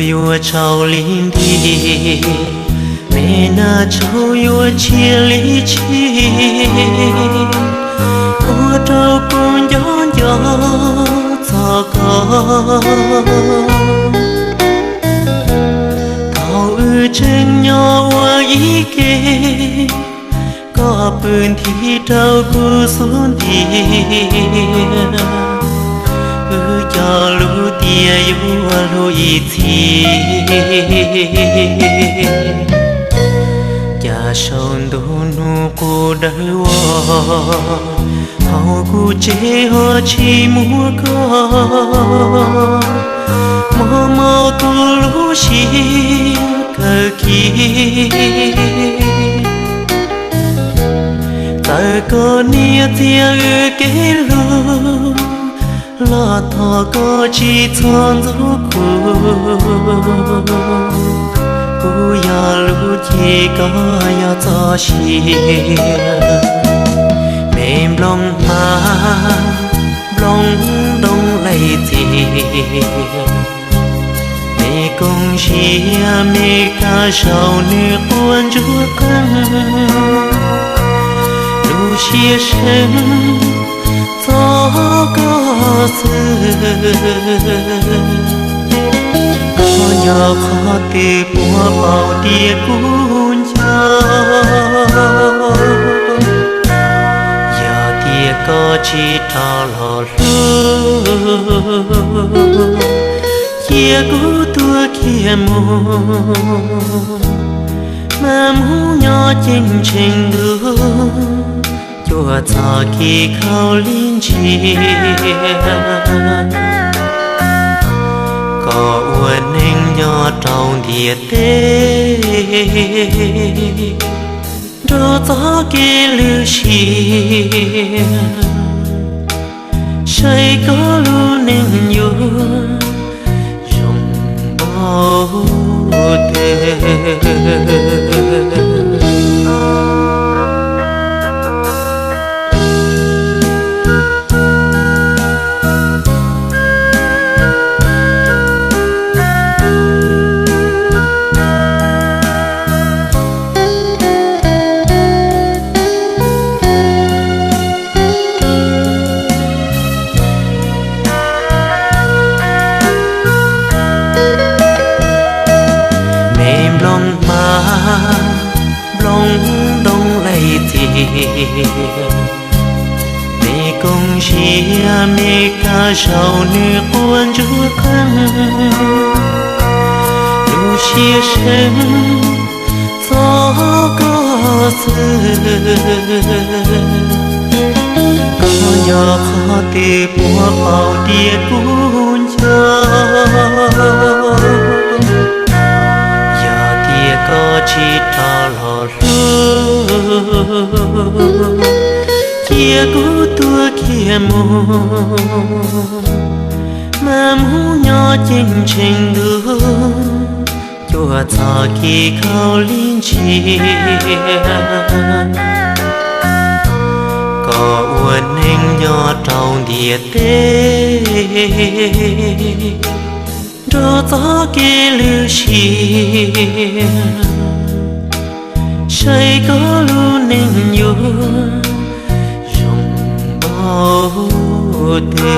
Yuav tsaus li nti, me nag tsaus yuav tshiab li tshiab, ua rau kuv nco nco txog koj. Thaum wb tseem nyob ua ib ke, koj pw nthi rau kuv xub ntiag, wb cog lus tias yuav hlub ib txhis. Cas saum ntuj nug qub dawb vog, hauv kuv tsev ho tsis muaj koj, mob mob tus lub siab kawg kiag. Txawm koj niam txiag wb kev hlub, los thov koj tsis txhob ntxub kuv. Kuv yog lub cev, koj yog txoj sia. Me nplooj hma, nplooj ntoo laij txias, me koom ziam me kab zaum nws quaj ntsuag qees. Lub siab seev txog koj xwb, koj nco qhov twg puas paub tias kuv nco. Yog tias koj tsis rov los hlub, cia kuv tuag kiag mus, mas mus nyob ceeb tsheej ntuj, cuaj txhais kev khaub lig ntsia. Koj ua neej nyob rau ntiaj teb, nrog txoj kev lwj siab, saib koj lub neej yuav zoo npaum twg. Me nplooj hma, nplooj ntoo laij txias, me koom ziam me kab zaum nws quaj ntsuag qees. Lub siab seev txog koj xwb, koj nco qhov twg puas paub tias kuv nco. Yog tias koj tsis rov los hlub, cia kuv tuag kiag mus, mas mus nyob ceeb tsheej ntuj, cuaj txhais kev khaub lig ntsia. Koj ua neej nyob rau ntiaj teb, nrog txoj kev lwj siab, saib koj lub neej yuav zoo npaum twg.